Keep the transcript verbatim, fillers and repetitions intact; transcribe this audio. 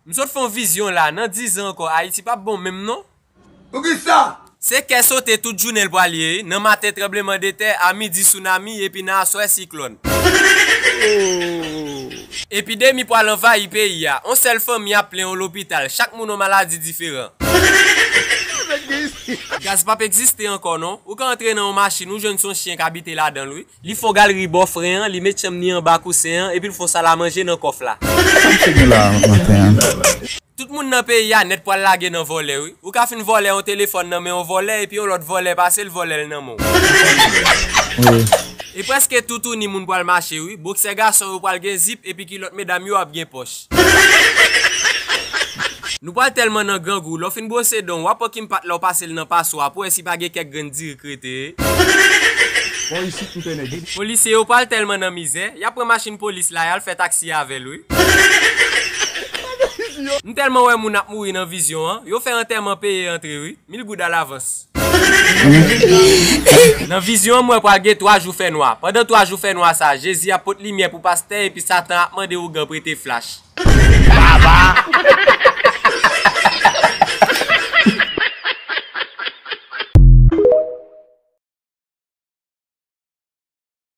M sot fè yon vizyon la, nan diz an ankò, Ayiti p ap bon menm non. Poukisa? Se kè sote tout jounen l pral ye, wi. Nan maten tranblemanndetè, a midi tsunami, epi nan aswè siklòn. Epidemi pral anvayi peyi a. On sèl fanmi ap plen yon lopital. Chak moun yon maladi diferan. Gaz p ap egziste ankò non. Ou ka antre nan yon machin, ou jwenn se yon chyen k abite ladan l, wi. Li fè w galri bò fren an, li met chanm ni anba kousen an, epi l fè w salamanje nan kòf la. Sa misye gen la maten an? Tout moun nan peyi a nèt pral lage nan vòlè, wi. Ou ka fin vòlè yon telefòn nan men yon vòlè, epi yon lòt vòlè pase l, vòlè l nan men w. Wi. E prèske toutouni moun pral mache, wi. Boksè gason yo pral gen zip, epi kilòt medam yo ap gen pòch. Nou pral tèlman nan grangou, lè w fin bwose dan w, w ap pran kimpat la w pase l nan paswa pou wè si pa gen kèk grenn diri k rete. Bò isit m pè nèg. Polisye yo pral tèlman nan mizè, y ap pran machin polis la, y al fè taksi avè l, wi. M tèlman wè moun ap mouri nan vizyon an, yo fè antèman peye antre, wi. Mil goud alavans. Nan vizyon an, m wè pral gen twa jou fènwa. Pandan twa jou fènwa sa, Jezi ap pot limyè pou pastè epi Satan ap mande ougan prete flach. Baba!